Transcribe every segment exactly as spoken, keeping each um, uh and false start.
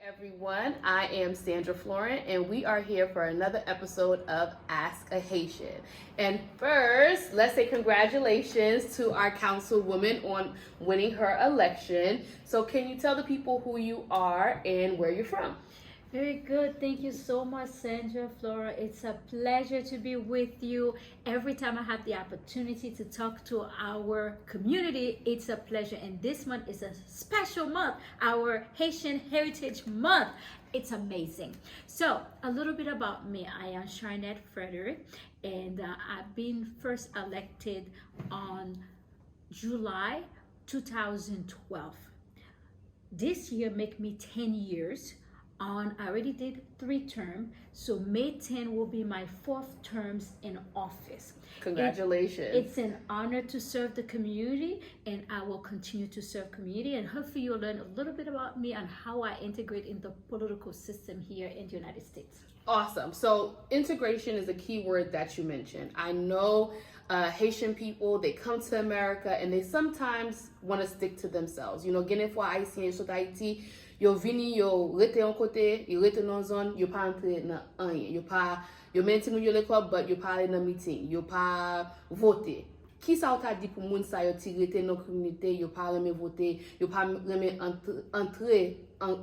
Everyone, I am Sandra Florent, and we are here for another episode of Ask a Haitian. And first, let's say congratulations to our councilwoman on winning her election. So, can you tell the people who you are and where you're from? Very good. Thank you so much, Sandra Flora. It's a pleasure to be with you. Every time I have the opportunity to talk to our community, it's a pleasure. And this month is a special month, our Haitian Heritage Month. It's amazing. So, a little bit about me. I am Charnette Frederick, and uh, I've been first elected on July two thousand twelve. This year make me ten years. On I already did three term, so May ten will be my fourth terms in office. Congratulations. It's an honor to serve the community, and I will continue to serve community. And hopefully, you'll learn a little bit about me and how I integrate in the political system here in the United States. Awesome. So integration is a key word that you mentioned. I know uh, Haitian people, they come to America and they sometimes want to stick to themselves. You know, gen de fwa Ayisyen yo sot Ayiti, yo vini, yo rete yon kote, yo rete nan zòn, yo pa antre nan anyen. Yo pa, yo mennen timoun yo lekòl, but yo pa ale nan miting, yo pa vote. Kisa w ta di pou moun sa yo ti rete nan kominote, yo pa renmen vote, yo pa renmen antre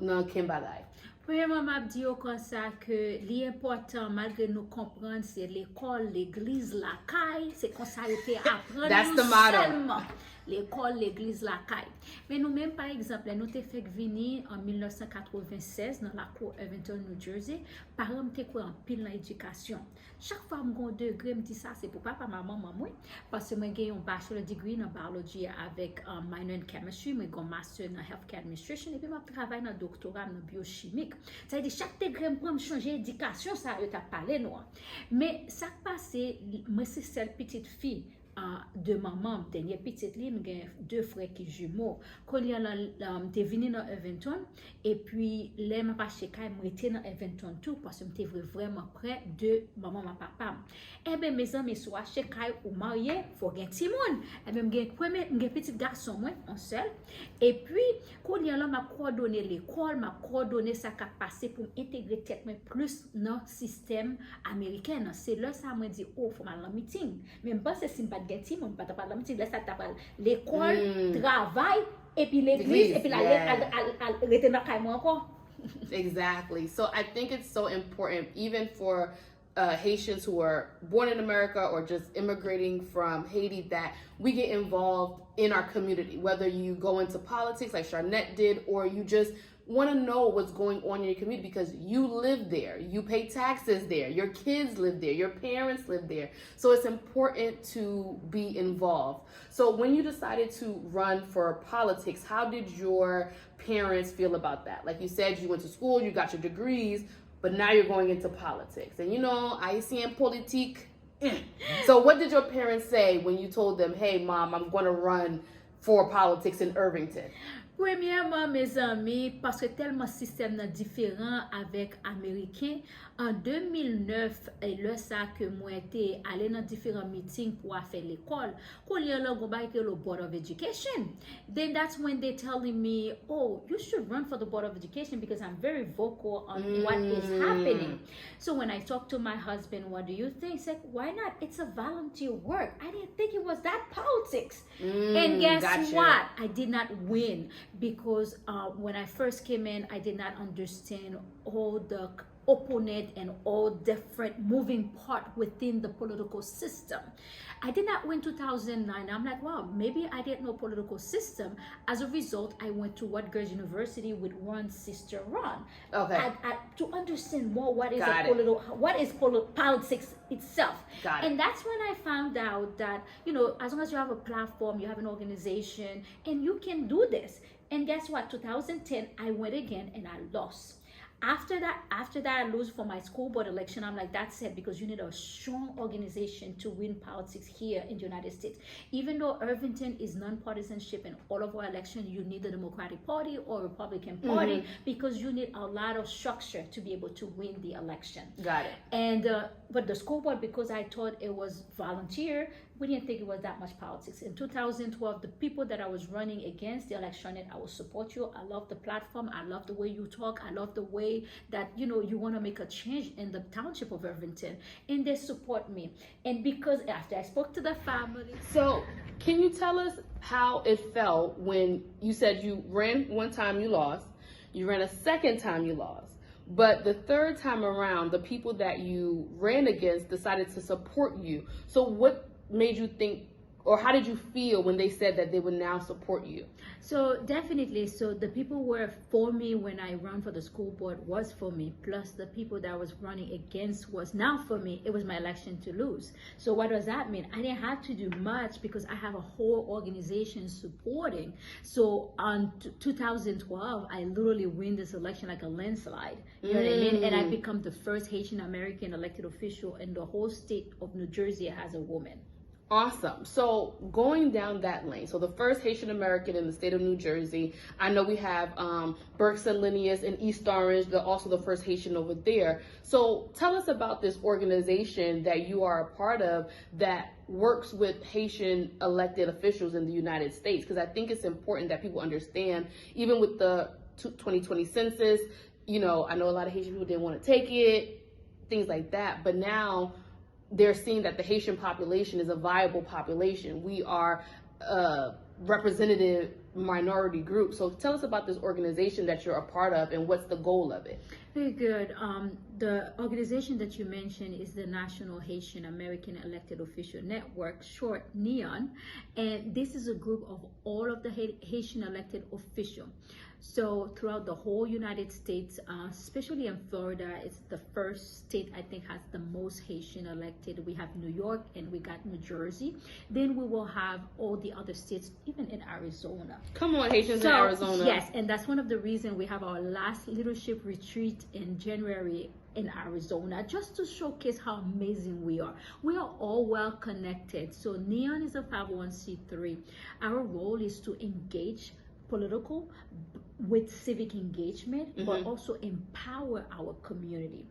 nan kenbagay? Premyèman, m ap di yo konsa ke li enpòtan, malgre nou konprann se lekòl, legliz, lakay, se konsa yo te aprann nou sèlman. Lekòl, legliz, lakay. Men nou menm, pa egzanp, lè nou te fèk vini an mil nèf san katreven sèz nan lakou Irvington, New Jersey, paran m te kwè anpil nan edikasyon. Chak fwa m gen yon degre, m di sa se pou papa m ak manman m, wi. Paske mwen gen yon bachelor degree nan biology avèk um, minor in chemistry, mwen gen yon master nan healthcare administration, epi m ap travay nan doktora m nan biochimik. Sa vle di chak degre m pran, m chanje edikasyon sa yo t ap pale nou an. Men sa k pase, mwen se sèl pitit fi uh, de manman m, dènye pitit li, m gen de frè ki jimo. Kounye a la, m te vini nan Irvington, epi lè m ap achte kay, m rete nan Irvington tou, paske m te vle vrèman prè de manman m ak papa m. Enben, mezanmi, si w achte kay ou marye, fò w gen timoun. Enben, m gen premye, m gen pitit gason mwen, yon sèl. Epi, kounye a la, m ap kowòdone lekòl, m ap kowòdone sa k ap pase pou m entegre tèt mwen plis nan sistèm ameriken an. Se lè sa a mwen di, o, fò m al nan miting. Men m panse si m pa t gen timoun, m pa t ap al nan miting. Lè sa a t ap al lekòl, travay, epi legliz, epi l al, al, al, al rete nan kay mwen ankò. Exactly. So I think it's so important, even for uh, Haitians who are born in America or just immigrating from Haiti, that we get involved in our community, whether you go into politics like Charnette did, or you just want to know what's going on in your community because you live there, you pay taxes there, your kids live there, your parents live there. So it's important to be involved. So when you decided to run for politics, how did your parents feel about that? Like you said, you went to school, you got your degrees, but now you're going into politics. And you know, Haitian politique. Eh. So what did your parents say when you told them, "Hey, mom, I'm going to run for politics in Irvington"? Premyèman, mezanmi, paske tèlman sistèm nan diferan avèk ameriken, an de mil nèf, e lè sa ke mwen te ale nan diferan miting pou afè lekòl, kounye a la, gon bagay ki rele Board of Education. Then that's when they telling me, "Oh, you should run for the Board of Education because I'm very vocal on what is happening." So when I talk to my husband, "What do you think?" He's like, "Why not? It's a volunteer work." I didn't think it was that politics. And guess what? I did not win because uh, when I first came in, I did not understand all the opponent and all different moving part within the political system. I did not win two thousand nine. I'm like, "Wow, maybe I didn't know political system." As a result, I went to Rutgers University with Ron, sister Ron. Okay. I, I, to understand more what is a political, what is politics itself. Got it. And that's when I found out that, you know, as long as you have a platform, you have an organization, and you can do this. And guess what? Two thousand ten, I went again and I lost. After that, after that, I lose for my school board election. I'm like, "That's it," because you need a strong organization to win politics here in the United States. Even though Irvington is non-partisanship in all of our elections, you need the Democratic Party or Republican Party because you need a lot of structure to be able to win the election. Got it. And uh, but the school board, because I thought it was volunteer, We didn't think it was that much politics. In two thousand twelve, the people that I was running against, they're like, "Charnette, I will support you. I love the platform. I love the way you talk. I love the way that, you know, you want to make a change in the township of Irvington." And they support me. And because after I spoke to the family. So, can you tell us how it felt when you said you ran one time, you lost, you ran a second time, you lost, but the third time around, the people that you ran against decided to support you? So, what made you think, or how did you feel when they said that they would now support you? So definitely, so the people were for me when I ran for the school board was for me. Plus the people that I was running against was not for me. It was my election to lose. So what does that mean? I didn't have to do much because I have a whole organization supporting. So on t- two thousand twelve, I literally win this election like a landslide. You know what I mean? And I become the first Haitian American elected official in the whole state of New Jersey as a woman. Awesome. So going down that lane, so the first Haitian American in the state of New Jersey. I know we have um, Burks and Linnaeus in East Orange. They're also the first Haitian over there. So tell us about this organization that you are a part of that works with Haitian elected officials in the United States, because I think it's important that people understand, even with the twenty twenty census, you know, I know a lot of Haitian people didn't want to take it, things like that. But now they're seeing that the Haitian population is a viable population. We are a representative minority group. So tell us about this organization that you're a part of and what's the goal of it. Very good. Um, the organization that you mentioned is the National Haitian American Elected Official Network, short NEON. And this is a group of all of the Haitian elected officials. So throughout the whole United States, uh, especially in Florida, it's the first state I think has the most Haitian elected. We have New York and we got New Jersey. Then we will have all the other states, even in Arizona. Come on, Haitians so, in Arizona. Yes, and that's one of the reasons we have our last leadership retreat in January in Arizona, just to showcase how amazing we are. We are all well connected. So NEON is a five oh one c three. Our role is to engage political with civic engagement, mm-hmm. but also empower our community.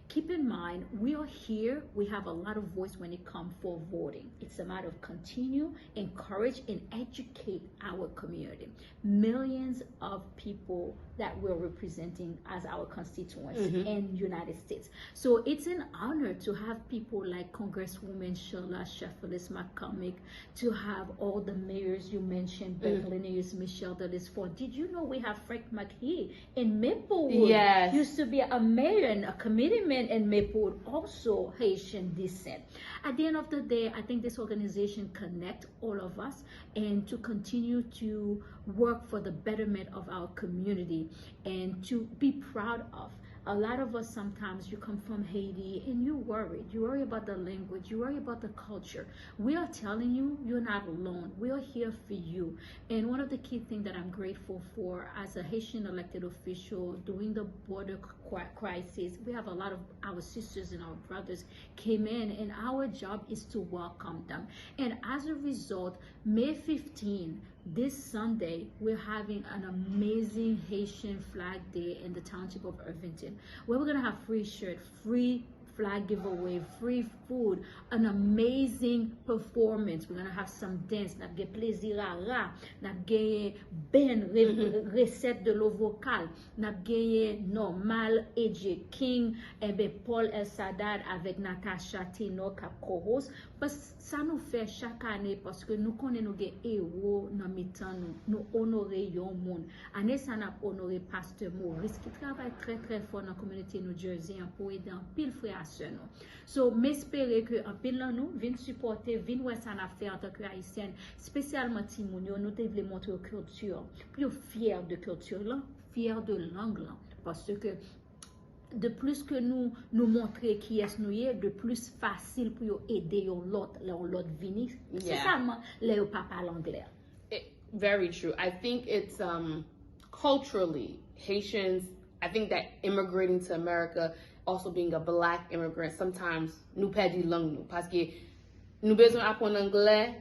Keep in mind, we are here, we have a lot of voice when it comes for voting. It's a matter of continue, encourage, and educate our community. Millions of people that we're representing as our constituents mm-hmm. in United States. So it's an honor to have people like Congresswoman Sherla Sheffield McCormick, to have all the mayors you mentioned, mm. Berkeley Michelle Delisfort. Did you know we have Frank McKee in Maplewood? Yes. Used to be a mayor and a committeeman in Maplewood, also Haitian descent. At the end of the day, I think this organization connect all of us and to continue to work for the betterment of our community and to be proud of. A lot of us sometimes you come from Haiti and you worried. You worry about the language, you worry about the culture. We are telling you, you're not alone. We are here for you. And one of the key things that I'm grateful for as a Haitian elected official during the border crisis, we have a lot of our sisters and our brothers came in, and our job is to welcome them. And as a result, May fifteen, this Sunday, we're having an amazing Haitian Flag Day in the township of Irvington, where we're gonna have free shirt, free flag giveaway, free food, an amazing performance. We're gonna have some dance, n ap gen plezi rara, n ap gen band, re, mm-hmm. Reset de l'eau vocale, n ap genyen Normal, A J King, enben Paul El Sadad avèk Natasha Tenor k ap co-host. Paske sa nou fè chak ane, paske nou konnen nou gen ewo nan mitan nou, nou onore yon moun. Ane sa n ap onore Pastè Maurice ki travay trè trè fò nan kominote New Jersey an pou ede anpil frè a sè nou. So, m espere ke anpil nan nou vin sipòte, vin wè sa n ap fè antanke Ayisyèn, espesyalman timoun yo, nou te vle montre yo kilti, pou yo fyè de kilti lan, fyè de lang lan. Paske de plis ke nou, nou montre kiyès nou ye, de plis fasil pou yo ede yon lòt lè yon lòt vini, espesyalman lè yo pa pale anglè. Very true. I think it's um, culturally, Haitians, I think that immigrating to America, also being a black immigrant, sometimes nou pèdi lang nou. Paske nou bezwen aprann anglè,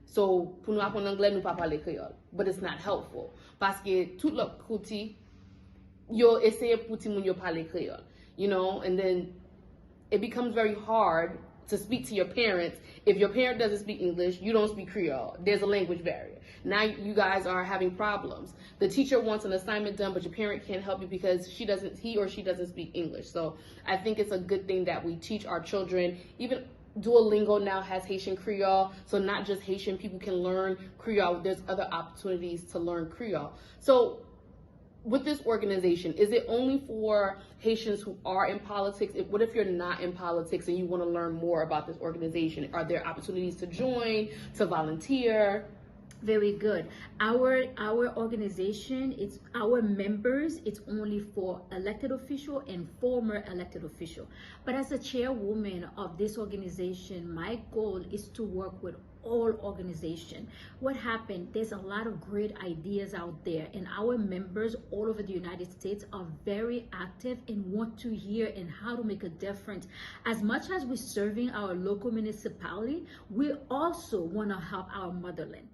so pou nou aprann anglè, nou pa pale kreyòl. But it's not helpful. Paske tout lòt kouti, yo eseye pou timoun yo pale kreyòl. You know, and then it becomes very hard to speak to your parents. If your parent doesn't speak English, you don't speak Creole. There's a language barrier. Now you guys are having problems. The teacher wants an assignment done, but your parent can't help you because she doesn't, he or she doesn't speak English. So I think it's a good thing that we teach our children. Even Duolingo now has Haitian Creole, so not just Haitian people can learn Creole. There's other opportunities to learn Creole. So with this organization, is it only for Haitians who are in politics? If, what if you're not in politics and you want to learn more about this organization? Are there opportunities to join, to volunteer? Very good. Our our organization, it's our members, it's only for elected official and former elected official. But as a chairwoman of this organization, my goal is to work with all organization. What happened? There's a lot of great ideas out there, and our members all over the United States are very active and want to hear and how to make a difference. As much as we're serving our local municipality, we also want to help our motherland.